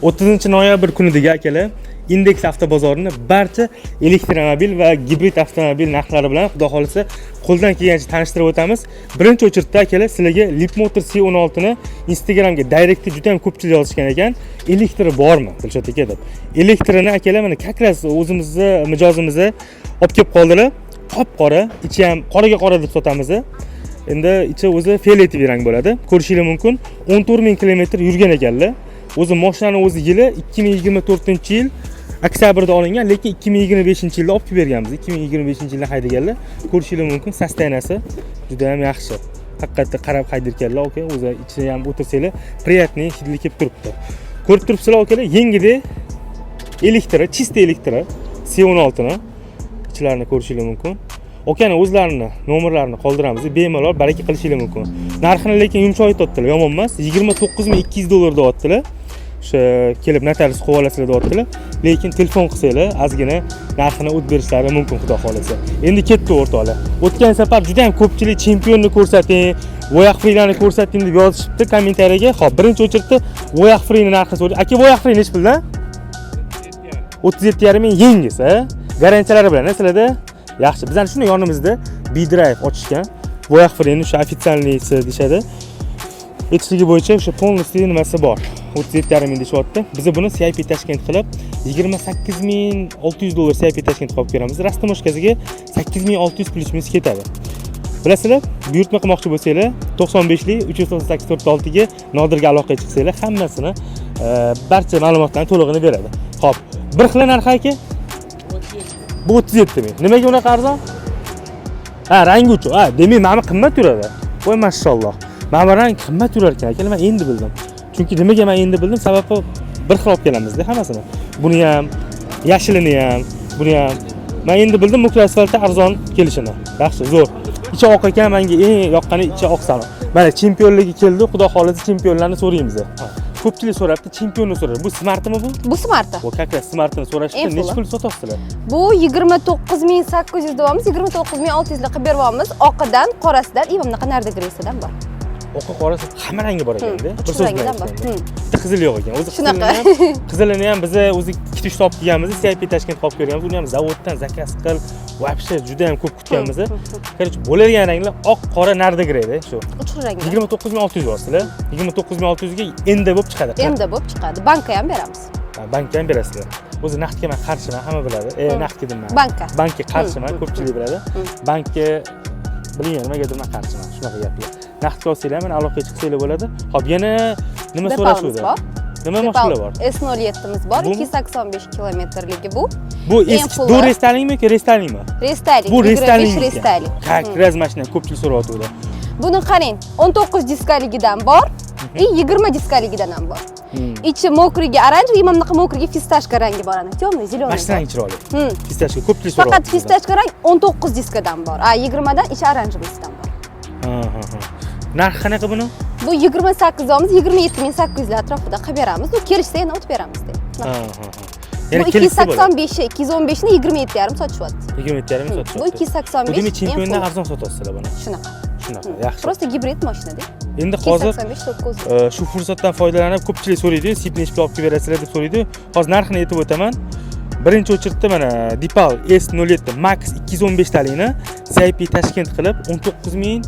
30 noyabr kunidagi, akalar, Indeks avtobozorini barcha elektromobil va gibrid avtomobil narxlari bilan, xudo xohlasa, qo'ldan kelgancha tanishtirib o'tamiz. Birinchi очередь da, akalar, sizlarga Leapmotor C16 ni Instagramga direktda juda ham ko'pchilik yozishgan ekan, elektri bormi, Dilshod aka, deb. Elektrini, akalar, mana как раз o'zimizni mijozimizni olib kelib qoldilar. Qop qora, ichi ham qoraga qora deb sotamiz. Endi ichi o'zi фиолетовый rang bo'ladi. Ko'rishingiz mumkin. 14 ming kilometr yurgan ekanlar. O'zi mashinani o'zi yili 2024 yil oktyabrda olingan, lekin 2025 yilda olib kelib berganmiz. 2025 yilda haydaganlar. Ko'rishingiz mumkin, состояния si juda ham yaxshi. Haqiqatda qarab haydarkanlar, aka, o'zi ichida ham o'tirsanglar, приятный hidli kelib turibdi. Ko'rib turibsizlar, akalar, yengidek elektri, чистый elektri C16 ni ichlarini ko'rishingiz mumkin. Akani o'zlarini nomerlarini qoldiramiz, bemalol baraka qilishinglar mumkin. Narxini lekin yumshoq aytyaptilar, yomon emas. 29 200 dollar deyaptilar. O'sha kelib notarius qilib olasizlar deyaptilar. Lekin telefon qilsanglar, ozgina narxini o't berishlari mumkin, xudo xohlasa. Endi ketdi, o'rtoqlar. O'tgan safar juda ham ko'pchilik chempionni ko'rsating, Voyah Freelarni ko'rsating deb yozishibdi kommentariyaga. Xo'p, birinchi очередь da Voyah Freeni narxi so'raydi. Aka, Voyah Free nechi puldan? 37,5 ming yengisi, a? Garantiyalari bilan sizlarda. Yaxshi. Bizani shuni yonimizda B-Drive ochishgan. Voyah Freeni o'sha официальный si deyishadi. Aytishligi bo'yicha o'sha полностью nimasi bor. 37,5 ming deyishyapti. Biz buni CIP Tashkent qilib 28 600 dollar CIP Tashkent qilib beramiz. Растаможка siga 8600 плюс минус ketadi. Bilasizlar, buyurtma qilmoqchi bo'lsanglar, 95 lik 398 46 ga Nodirga aloqaga chiqsanglar, hammasini barcha ma'lumotlarni to'lig'ini beradi. Xo'p, bir xil narxi, aka? Bu 37 ming. Nimaga unaqa arzon? Ha, rangi uchun. Ha, demak, mana bu qimmat yuradi. Voy, mashalloh. Mana bu rang qimmat yurar ekan, akalar, men endi bildim. Chunki nimaga men endi bildim? Sababi bir xil olib kelamizda hammasini. Buni ham, yashilini ham, buni ham. Men endi bildim мокрый asfaltda arzon kelishini. Yaxshi, zo'r. Ichi oq ekan, menga eng yoqqani ichi oq salon. Mana chempionligi keldi, xudo xohlasa, chempionlarni so'raymiz. Ko'pchilik so'rabdi, chempionni so'radi. Bu smartmi bu? Bu smarti. Bu как раз smartini so'rashibdi. Eng Necha puli. pul sotyapsizlar? Bu 29 800 deyapmiz, 29 600 qilib beryapmiz. Oqidan, qorasidan, и bunaqa нарда грей sidan bor. Oqi, qorasi, hamma rangi bor ekanda. Uch Bir so'z bilan rangidan bor. aytganda. Bitta qizil yo'q ekan. O'zi Shunaqa. qizilini ham biza o'zi ikkita uchta olib kelganmiz, CIP Tashkent olib kelganmiz. Uni ham zavoddan заказ qil, вообще juda ham ko'p kutganmiz. Короче, bo'ladigan ranglar oq, qora, нарда грей da shu. Uch xil rangda. 29 600 olasizlar. 29 600 ga endi bo'lib chiqadi. Endi bo'lib chiqadi. Bankka ham beramiz. Ha, bankka ham berasizlar. O'zi naqdga men qarshiman, hamma biladi. Naqdga dedim. Bankka. Bankka qarshiman, ko'pchilik biladi. Bankka bilmayman, nimagadir men qarshiman shunaqa gapga. Naqdga olsanglar, mana aloqaga chiqsanglar bo'ladi. Xo'p, yana nima Depalimiz so'rashuvdi? bor. Nima mashinalar bor? S07 imiz bor, Bumi? 285 kilometrligi bu. Bu Eng eski puli. do рестайлинг mi yoki рестайлинг mi? Рестайлинг. Bu 25 рестайлинг. Рестайлинг. Как раз mashina ko'pchilik so'rayotgandi. Buni qarang, 19 diskaligidan bor и 20 diskaligidan ham bor. Ichi мокрый ga оранжевый, mana bunaqa мокрый ga фисташка rangi bor ana, темный, зеленый. Mashina rangi chiroyli. Фисташка ko'pchilik so'rayapti. Faqat фисташка rang 19 diskadan bor. A 20 dan ichi оранжевый sidan bor. Ha, ha, ha. Narxi qanaqa buni? Bu 28 olamiz, 27 800 atrofida qilib beramiz. U kelishsa, yana o'tib beramiz deb. Ha, ha, ha. Bu Yana kelishsa bo'ladi. 285, 215 ni 27,5 sotishyapti. 27,5 sotishyapti. Bu 285. Bu demak, chempiondan eng puli. arzon sotyapsizlar buni. Shunaqa. Shunaqa, yaxshi. Просто gibrid mashinada. Endi hozir 285 9. shu fursatdan foydalanib ko'pchilik so'raydi, Ceed nechi pul olib kelib berasizlar deb so'raydi. Hozir narxini aytib o'taman. Birinchi очередь da mana Deepal S07 Max 215 talikni CIP Tashkent qilib 19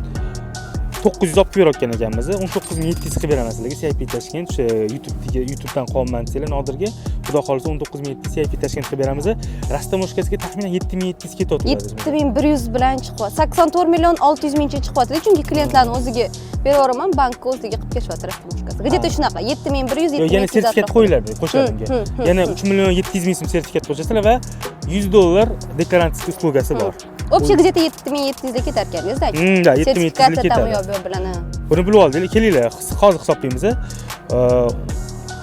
900 olib kelib berayotgan ekanmiz. 19 700 qilib beraman sizlarga CIP Tashkent. O'sha YouTube'dagi, YouTube'dan qolyapman desanglar Nodirga, xudo xohlasa, 19 700 CIP Tashkent qilib beramiz. Растаможка siga taxminan 7700 ketyapti. 7100 bilan chiqyapti. 84 million 600 mingcha chiqyapti. Chunki klientlarni o'ziga beraveraman, bankka o'ziga qilib kelishyapti растаможка si. Где-то shunaqa 7100, Yo'q, yana 7700 sertifikat atrofida. qo'yiladi, qo'shiladi unga. Yana 3 million 700 ming so'm sertifikat qo'shasizlar va 100 dollar декларация услуга si bor. Общий где-то 7700 da ketar ekan, значит. Да, 7700 Sertifikati там ketadi. yo'q, bu bilan. Ha. Buni bilib oldik. Kelinglar, hozir hisoblaymiz.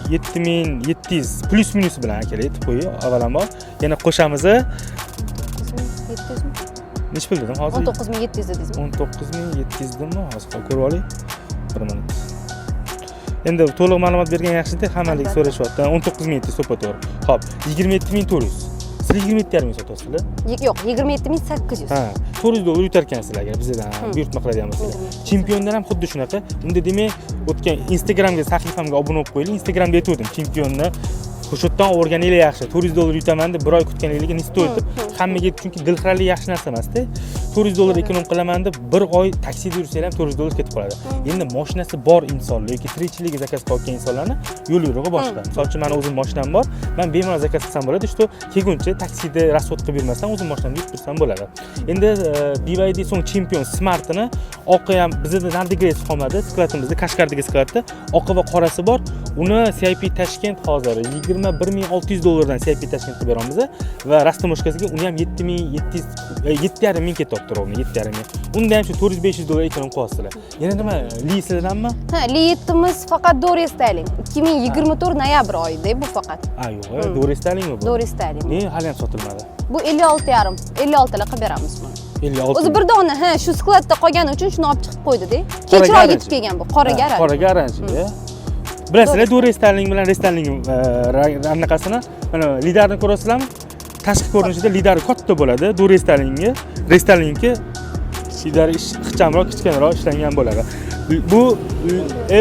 7700 плюс минус bilan, akalar, aytib qo'ying avvalambor. Yana qo'shamiz. 9700 mi? Nechi pul dedim hozir? 19 700 dedingizmi? 19 700 dedimmi? Hozir ko'rib olay. Bir minut. Endi to'liq ma'lumot bergan yaxshida, hammalik Albatta. so'rashyapti. 19 700 to'ppa to'g'ri. Xo'p, 27 400. Siz 27,5 ming sotyapsizlar? Yo'q, 27 800. Ha, 400 dollar yutar ekansizlar agar bizdan buyurtma qiladigan bo'lsanglar. Chempiondan ham xuddi shunaqa. Unda demak, o'tgan Instagramga, sahifamga obuna bo'lib qo'yinglar. Instagramda aytgandim, chempionni o'sha yerdan olganinglar yaxshi, 400 dollar yutaman deb bir oy kutganligiga не стоит deb hammaga, chunki dilxiralik yaxshi narsa emasda. 400 dollar эконом qilaman deb bir oy taksida yursanglar ham 400 dollar ketib qoladi. Endi moshinasi bor insonlar yoki tirikchiligi заказ qilayotgan insonlarni yo'l yo'rig'i boshqa. Misol uchun, mani o'zim moshinam bor, man bemalol заказ qilsam bo'ladi, что kelguncha taksida расход qilib yurmasdan o'zim moshinamda yurib tursam bo'ladi. Endi BYD Song Champion Smartini oqi ham bizada, nardigresi qolmadi склад imizda. Kashgardagi склад da oqi va qorasi bor. Uni CIP Tashkent hozir 21 600 dollardan CIP Tashkent qilib beramiz va растаможка siga uni ham 7700, 7,5 ming ketyapti, ровно 7,5 ming. Unda ham shu 400-500 dollar эконом qilyapsizlar. Yana nima, Li sizlardanmi? Ha, Li 7miz faqat до рестайлинг, 2024 noyabr oyida bu faqat. A, yo'q, до рестайлинг mi bu? До рестайлинг. Ne, hali ham sotilmadi. Bu 56,5, 56 lar qilib beramiz buni. 56. O'zi bir dona, ha, shu склад da qolgani uchun shuni olib chiqib qo'ydida. Kechroq Orange. yetib kelgan bu, qora garaj. Qora garaj. Bilasizlar, до рестайлинг bilan рестайлинг anaqasini. Mana lidarni ko'rasizlarmi? Tashqi ko'rinishida lidari katta bo'ladi до рестайлинг ga, рестайлинг ki lidari ixchamroq, kichkinaroq ishlangan bo'ladi. Bu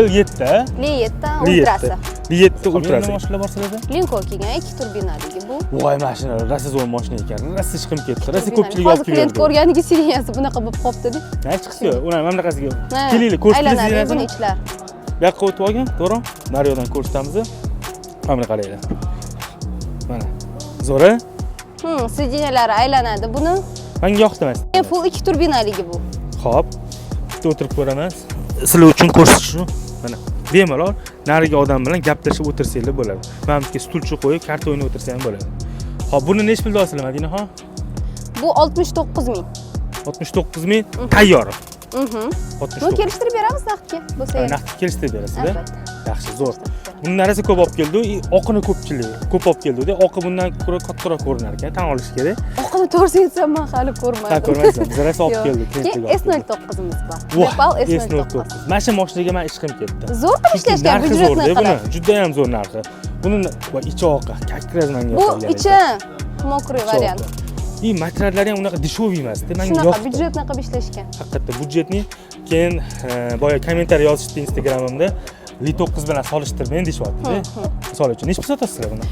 L7. Li 7 Li Ultrasi. 7, Li 7 Ultrasi. Mashinalar bor sizlarda? Linko kelgan, ikki turbinaligi bu. Voy, mashina rosa zo'r mashina ekan, rosa chiqim ketdi, rosa ko'pchilik Hozir olib klient keldi. ko'rganiga сиденья si bunaqa bo'lib qolibdi-da. Hech chiqisi yo'q uni, mana bunaqasiga. Ha, Kelinglar, ko'rsatib. aylanadi buni ichlar. Bu yoqqa o'tib olgin, to'g'rimi? Naryoqdan ko'rsatamiz. Mana buni qaranglar, mana zo'r a? Сиденья lari aylanadi buni. Manga yoqdi emas. Full ikki turbinaligi bu. Ho'p, bitta o'tirib ko'raman sizlar uchun, ko'rsatish uchun. Mana, bemalol narigi odam bilan gaplashib o'tirsanglar bo'ladi. Mana bu yerga stulcha qo'yib, karta o'ynab o'tirsa ham bo'ladi. Ho'p, buni nechi pulda olasizlar, Madinaxon? Bu 69 ming. 69 ming tayyor? Mhm. 69. Buni kelishtirib beramiz naqdga bo'lsa ham. Naqd kelishtirib berasiz? Albatta. Yaxshi, zo'r. Bundan rosa ko'p olib keldi и oqini ko'pchilik ko'p olib keldida. Oqi bundan ko'ra kattaroq ko'rinar ekan, tan olish kerak. Oqini, to'g'risini aytsam, man hali ko'rmadim. Ha, ko'rmaysan, biz rosa olib Yo'q. keldik. Keyin Klientlarga olib S 09imiz bor. Voh, Deepal S S09. 09. Mana shu mashinaga man ishqim ketdi. Zo'r qilib Chunki ishlashgan, narxi byudjetni zo'rda buni, qilib. juda ham zo'r narxi. Buni va ichi oqi, как раз manga Bu yoqadi. ichi мокрый variant. И materiallari ham unaqa дешевый emasda, menga Shunaqa yoqdi. byudjetni qilib ishlashgan. Haqiqatda byudjetni. Keyin boya комментарий yozishdi Instagramimda, Li 9 bilan solishtirmang deyishyapti-da. Misol uchun, nechi pul sotasizlar buni?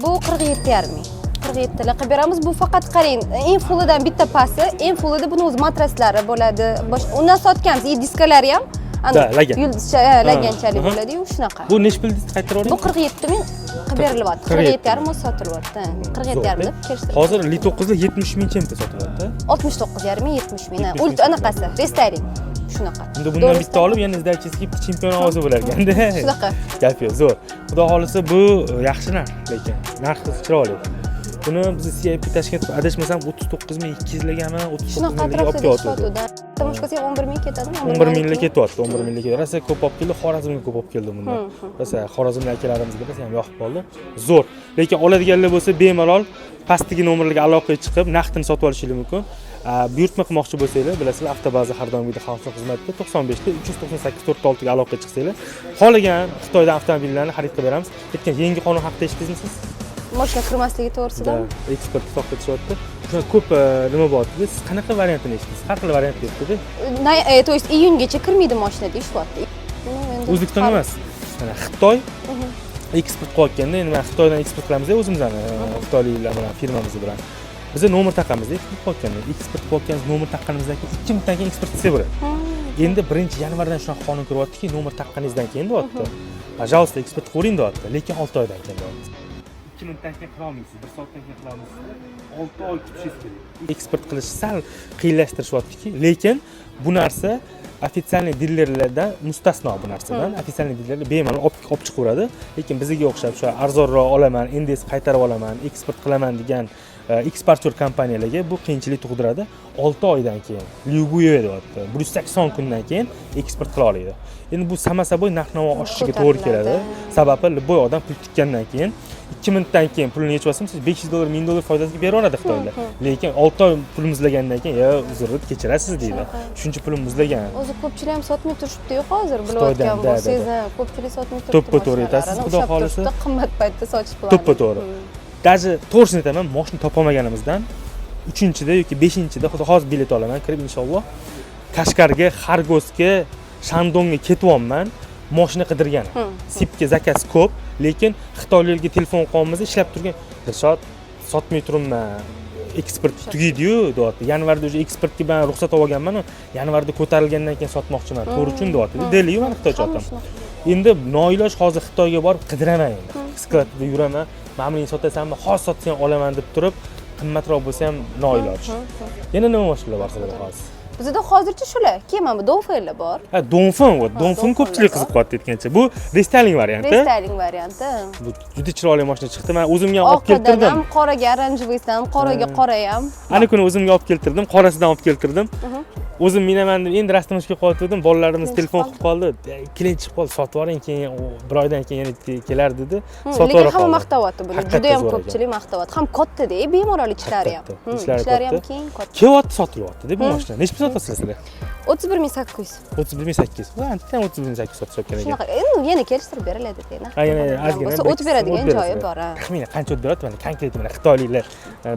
Bu 47,5 ming. 47 lar qilib beramiz. Bu faqat qarang, eng fullidan bitta pasti, eng fullida buni o'zi matraslari bo'ladi. Boshqa undan sotganmiz, и diskalari ham ana Да, lagan. yulduzcha, laganchalik bo'ladi-yu, shunaqa. Bu nechi pul deysiz, qaytarib Bu yuboring? 47 ming qilib berilyapti. 47,5 o'zi sotilyapti. 47,5 deb kelishtirib. Hozir Li 9 70 ming чем-то sotilyapti. 69,5 ming, 70 ming. 70 ming. Ult anaqasi, рестайлинг. Shunaqa. Unda bundan bitta olib, yana сдача siga bitta chempion olsa bo'lar ekanda. Shunaqa. Gap yo'q, zo'r. Xudo xohlasa, bu yaxshi narx, lekin narxi chiroyli. Buni biz CIP Tashkent, adashmasam, 39 200 lagami, 39 Shunaqa mingga olib atrofida kelyotgandi. sotuvda. Растаможка si ham 11 ming ketadimi? 11 mingla ketyapti, 11 mingla ketyapti. Rosa ko'p olib keldi, Xorazmga ko'p olib keldi bundan. Rosa Xorazmda akalarimizga rosa ham yoqib qoldi. Zo'r. Lekin oladiganlar bo'lsa, bemalol pastdagi nomerlarga aloqaga chiqib, naqdini sotib olishingiz mumkin. Buyurtma qilmoqchi bo'lsanglar, bilasizlar, avtobaza har doimgidek xavfsizlik xizmatida 95 398 46 ga aloqaga chiqsanglar, xohlagan Xitoydan avtomobillarni xarid qilib beramiz. Aytgan yangi qonun haqida eshitdingizmi siz? Moshina kirmasligi to'g'risida. Да, eksport to'xtatishyapti. Shuna ko'p nima bo'lyapti? Siz qanaqa variantini eshitdingiz? Har xil variant beribdi. То есть iyungacha kirmaydi moshina deyishyapti. Ну, endi O'zbekistonga emas. Mana Xitoy eksport qilayotganda, endi mana Xitoydan eksport qilamiz o'zimizni xitoyliklar bilan, firmamiz bilan. Biz nomer taqamiz eksport qilayotganda. Eksport qilayotgan nomer taqqanimizdan keyin 2 minutdan keyin eksport qilsak bo'ladi. Endi 1-yanvardan shunaqa qonun kiryaptiki, nomer taqqaningizdan keyin deyapti. Пожалуйста, eksport qilavering deyapti, lekin 6 oydan keyin deyapti. 2 minutdan keyin qila olmaysiz, 1 soatdan keyin qila olmaysiz. 6 oy kutishingiz kerak. Eksport qilish sal qiyinlashtirishyaptiki, lekin bu narsa официальный dilerlardan mustasno bu narsadan. Официальный dilerlar bemalol olib chiqaveradi, lekin bizga o'xshab shu arzonroq olaman, НДС qaytarib olaman, eksport qilaman degan eksportyor kompaniyalarga bu qiyinchilik tug'diradi. 6 oydan keyin lyuguye deyapti, 180 kundan keyin eksport qila oladi. Endi bu само собой narx navo oshishiga to'g'ri keladi. Ko'tariladi. Sababi любой odam pul tikkandan keyin 2 minutdan keyin pulini yechib olsa, siz 500 dollar, 1000 dollar foydasiga beraveradi xitoylar. Lekin 6 oy pul muzlagandan keyin, "Yo, uzr, kechirasiz", deydi. Shunaqa. Shuncha pulim muzlagan. O'zi ko'pchilik ham sotmay turishibdi-yu hozir, Xitoydan, bilayotgan да, да, bo'lsangiz, ha, ko'pchilik sotmay turibdi. To'ppa to'g'ri aytasiz, mashinalarni. Xudo Ushlab xohlasa. turibdi, qimmat paytda sotish plani. To'ppa to'g'ri. Даже to'g'risini aytaman, moshina topolmaganimizdan Uchinchida yoki beshinchida, xudo hozir, bilet olaman kirib, inshaalloh. Kashkarga, Xorgosga, Shandongga ketyapman moshina qidirgani. Sipga заказ ko'p, lekin xitoylarga telefon qilyapmiz, ishlab turgan Dilshod sotmay turibman, eksport tugaydiyu, deyapti. Yanvarda уже eksportga man ruxsat olib olganmanu, yanvarda ko'tarilgandan keyin sotmoqchiman, to'g'ri uchun, deyapti. Deliyu mana xitoycha Hamma otam. shunaqa. Endi noiloj hozir Xitoyga borib qidiraman, endi склад da yuraman, mana buni sotasanmi, hozir sotsang olaman deb turib, qimmatroq bo'lsa ham noiloj. Yana nima mashinalar bor sizlarda hozir? Bizda hozircha shular. Keyin mana bu Dongfenglar bor. Ha, Dongfeng, вот, Dongfeng. Dongfenglar Ko'pchilik bor. qiziqyapti aytgancha. Bu рестайлинг varianti. Рестайлинг varianti. Bu juda chiroyli mashina chiqdi, man o'zimga ham olib Oqidan keltirdim. ham, qoraga оранжевый sidan ham, qoraga qora ham. Ana kuni o'zimga olib keltirdim, qorasidan olib keltirdim. O'zim minaman deb endi растаможка qilyotgandim, bolalarimiz Клин telefon chiqib qilib qoldi, клин chiqib qoldi, sotib yuboring, keyin u bir oydan keyin yana kelar dedi. Sotib Lekin yubora hamma qoldi. maqtayapti buni. Haqiqatda Juda ham zo'r ekan. ko'pchilik maqtayapti. Ham katta-da, bemalol ichlari ham. Katta. Ichlari Ichlari ham katta. keng, katta. Kelyapti, sotilyapti bu mashina. Nechi pul sotasizlar sizlar? 31 800. 31 800. Ancha ham 31 800 sotishayotgan ekan. Shunaqa. Endi yana kelishtirib beriladi, deydi. Ha, yana ozgina bo'lsa bir o't beradigan o't joyi berasizlar. bor, ha. Taxminan qancha o't beradi? Mana конкретно, mana xitoyliklar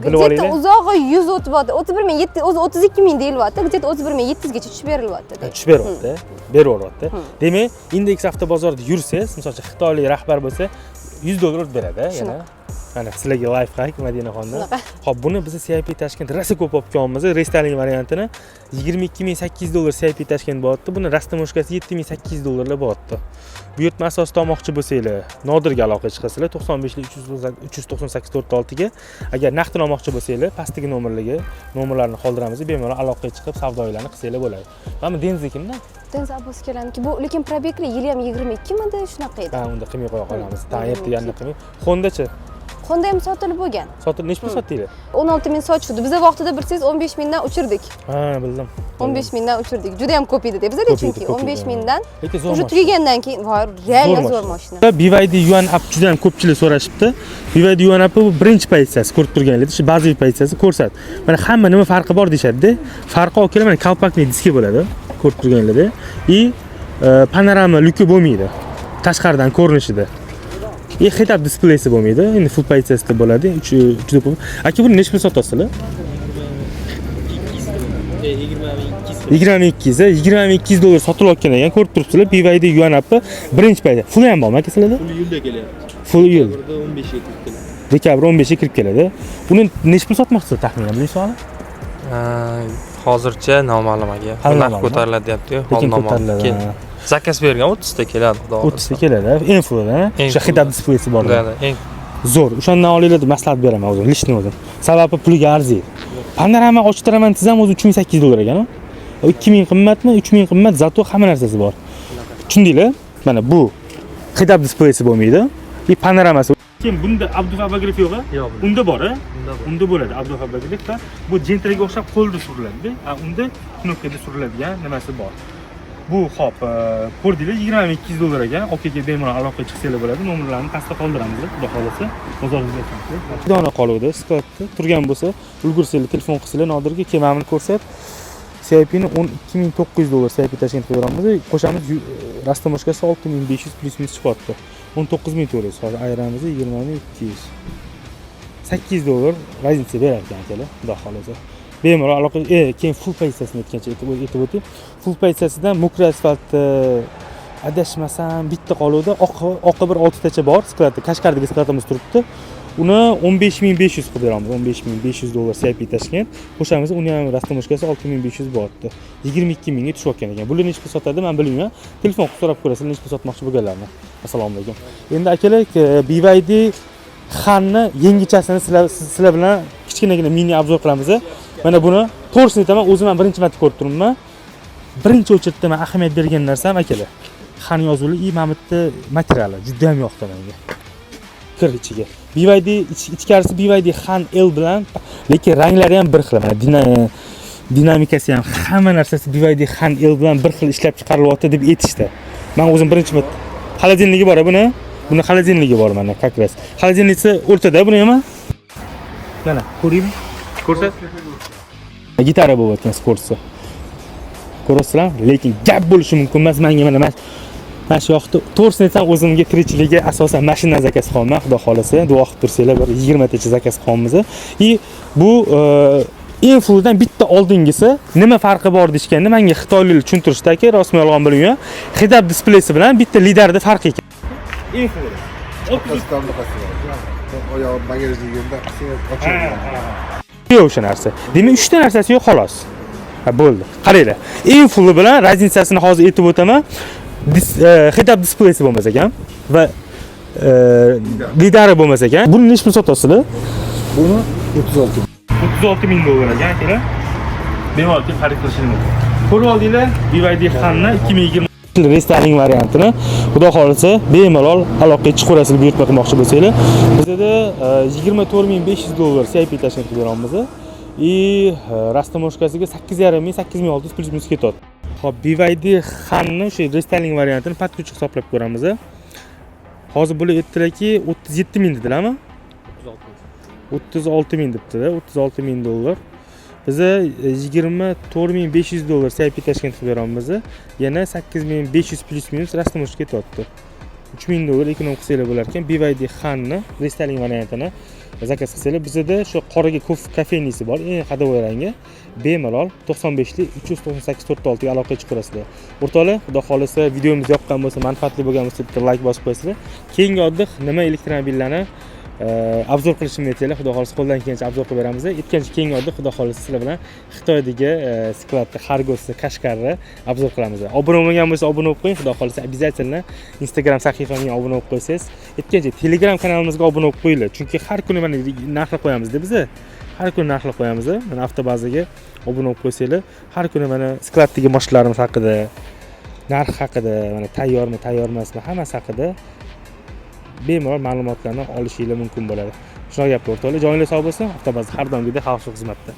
bilib Где-то olinglar. Uzog'i 100 o'tyapti. 31 007, o'zi 32 ming deyilyapti. Где-то 31 700 gacha tushib berilyapti. Tushib beryapti, beryapti. Demak, Indeks avtobozorida yursangiz, misol uchun, xitoylik rahbar bo'lsa, 100 dollar o't beradi yana. Shunaqa. Mana sizlarga лайфхак Madinaxondan. Shunaqa. Ho'p, buni biz CIP Tashkent rosa ko'p olib kelyapmiz. Рестайлинг variantini 22 800 dollar CIP Tashkent bo'lyapti. Buni растаможка si 7800 dollarlar bo'lyapti. Buyurtma asosida olmoqchi bo'lsanglar, Nodirga aloqa chiqasizlar 95 398 46 ga. Agar naqdini olmoqchi bo'lsanglar, pastdagi nomerlarga nomerlarni qoldiramiz, bemalol aloqaga chiqib savdolarni qilsanglar bo'ladi. Mana bu Denza kimdan? Denza Abbos akalarniki. Bu lekin пробег li, yili ham 22 midi, shunaqa edi. Ha, unda qilmay qo'ya qolamiz. Tan 22. ertaganini qilmay. Hondachi? Honda ham sotilib bo'lgan. Sotib nechi pul sotdinglar? 16 ming sotishdi. Biza vaqtida bilsangiz 15 mingdan uchirdik. Ha, bildim. 15 mingdan uchirdik. Juda ham ko'p edi bizada, Ko'p edi, chunki ko'p edi, 15 ha. mingdan Lekin zo'r уже mashina. Tugagandan keyin voy, реально zo'r mashina. BYD Yuan Up juda ham ko'pchilik so'rashibdi. BYD Yuan Up bu birinchi pozitsiyasi ko'rib turganlar. Shu bazaviy pozitsiyasi ko'rsat. Mana hamma nima farqi bor deyishadi-da. Farqi akalar, mana колпачный diski bo'ladi. Ko'rib turganlarda. И panorama люк i bo'lmaydi. Tashqaridan ko'rinishida. И head-up displeysi bo'lmaydi. Endi full pozitsiyasida bo'ladi. 3 juda ko'p. Aka, buni nechi pul sotasizlar? 20 200. 20 200, 20 200 dollar sotilayotgan ekan, ko'rib turibsizlar. BYD Yuan Up birinchi payt. Full ham bormi aka sizlarda? Full iyulda kelyapti. Full iyul. Dekabrda 15 ga kirib keladi. Dekabr 15 ga kirib keladi. Buni nechi pul sotmoqchisiz taxminan, bilasizmi? Hozircha noma'lum aka. Hali Narx noma'lum. ko'tariladi deyapti-yu. Lekin Hali noma'lum. ko'tariladi. Keyin заказ bergan, 30 ta keladi, xudo xohlasa. 30 ta keladi. Eng fullida, Eng o'sha head-up displeysi bor. Да, да, eng Zo'r. O'shandan olinglar deb maslahat beraman o'zim, лично o'zim. Sababi puliga arziydi. Panorama ochtiraman desam, o'zi 3800 dollar ekan. 2000 qimmatmi? 3000 qimmat, зато hamma narsasi bor. Tushundinglar? Mana bu head-up displeysi bo'lmaydi. И panoramasi. Keyin bunda обдув обогрев yo'q? Yo'q. Unda bor, a? Unda bor. Unda bo'ladi обдув обогрев va bu Gentraga o'xshab qo'lda suriladi, a unda knopkada suriladigan nimasi bor. Bu hop, ko'rdinglar, 20 200 dollar ekan. Okaga bemalol aloqaga chiqsanglar bo'ladi. Nomerlarni pastda qoldiramiz, xudo xohlasa. Bozorimizga dona qoluvdi, склад da turgan bo'lsa, ulgursanglar telefon qilsanglar Nodirga, kemamni ko'rsat. CIPni 12 900 dollar CIP Tashkent qilib beramiz. Qo'shamiz, растаможка si 6500 плюс минус chiqyapti. 19 400 hozir ayiramiz 20 200. 800 dollar разница berar ekan akalar, xudo xohlasa. Bemalol aloqa, keyin full pozitsiyasini aytgancha aytib o'tay. Full pozitsiyasidan мокрый asfalt, adashmasam bitta qoluvdi. Oqi oqi bir oltitacha bor склад da. Kashkardagi склад imiz turibdi. Uni 15 500 qilib beramiz. 15 500 dollar CIP Tashkent. Qo'shamiz, uni ham растаможка si 6500 bo'lyapti. 22 mingga tushayotgan ekan. Bular nechi pul sotadi, men bilmayman. Telefon qilib so'rab ko'rasizlar, nechi pul sotmoqchi bo'lganlarni. Assalomu alaykum. Endi akalar, BYD Hanni yangichasini sizlar bilan kichkinagina мини обзор qilamiz. Mana buni to'g'risini aytaman, o'zim ham birinchi marta ko'rib turibman. Birinchi очередь da man ahamiyat bergan narsam akalar, Han yozuvli и mana bu yerda materiali juda ham yoqdi menga. Kir ichiga. BYD ichkarisi BYD Han L bilan, lekin ranglari ham bir xil. Mana dinamikasi ham, hamma narsasi BYD Han L bilan bir xil ishlab chiqarilyapti deb aytishdi. Men o'zim birinchi marta холодильник i bor buni. Buni холодильник i bor mana как раз. Холодильник si o'rtada buni ham. Mana, ko'ringmi? Ko'rsat. Gitara bo'layotgan скорость i. Ko'rasizlarmi? Lekin gap bo'lishi mumkin emas menga mana. Mana shu yoqda, to'g'risini aytsam, o'zimga tirikchiligi asosan mashina заказ qilyapman. Xudo xohlasa, duo qilib tursanglar, bir 20 tacha заказ qilyapmiz. И bu eng fulldan bitta oldingisi nima farqi bor deyishganda, menga xitoyliklar tushuntirishdi, aka, rostmi yolg'on bilmayman. Head-up displeysi bilan bitta lidarda farqi ekan. Eng fulli. Orqasidan bunaqasi bor. Oyog'i bagaj deganda ochiladi. Yo'q o'sha narsa. Demak, uchta narsasi yo'q, xolos. Ha, bo'ldi. Qaranglar. Eng fulli bilan разница sini hozir aytib o'taman. Head-up displeysi bo'lmas ekan va lidari bo'lmas ekan. Buni nechi pul sotasizlar? Buni 36. 36 ming dollar ekan, akalar. Bemalol kelib xarid qilishingiz mumkin. Ko'rib oldinglar, BYD Han'ni 2020 рестайлинг variantini. Xudo xohlasa, bemalol aloqaga chiqaverasizlar buyurtma qilmoqchi bo'lsanglar. Bizada 24 500 dollar CIP Tashkentga qilib beramiz. И растаможка siga 8,5 ming, 8600 плюс минус ketadi. Xo'p, BYD Han'ni o'sha рестайлинг variantini под ключ hisoblab ko'ramiz. Hozir bular aytdilarki, 37 ming dedilarmi? 36 ming debdida, 36 ming dollar. Biza 24 500 dollar CIP Tashkent qilib beramiz. Yana 8500 плюс минус растаможка ketyapti. 3000 dollar эконом qilsanglar bo'lar ekan. BYD Han'ni рестайлинг variantini заказ qilsanglar, bizada shu qoraga кофейный si bor, eng ходовой rangi. Bemalol 95lik 398 46 ga aloqaga chiqarasizlar. O'rtoqlar, Xudo xohlasa, videomiz yoqqan bo'lsa, manfaatli bo'lgan bo'lsa, bitta layk bosib qo'yasizlar. Keyingi oddiq nima elektromobillarni обзор qilishimni aytinglar, Xudo xohlasa, qo'ldan kelgancha обзор qilib beramiz. Aytgancha, keyingi oddiq, Xudo xohlasa, sizlar bilan Xitoydagi skladni, Xorgosni, Qashqarni обзор qilamiz. Obuna bo'lmagan bo'lsa, obuna bo'lib qo'ying. Xudo xohlasa, обязательно Instagram sahifamga obuna bo'lib qo'ysangiz, aytgancha, Telegram kanalimizga obuna bo'lib qo'yinglar. Chunki har kuni mana narxlar qo'yamiz biza. Har kuni narxlar qo'yamiz. Mana avtobazaga obuna bo'lib qo'ysanglar, har kuni mana skladdagi mashinalarimiz haqida, narx haqida, mana tayyormi, tayyor emasmi, hammasi haqida bemalol ma'lumotlarni olishinglar mumkin bo'ladi. Shunaqa gaplar, o'rtoqlar. Joninglar sog' bo'lsin. Avtobaza har doimgidek xavfsiz xizmatda.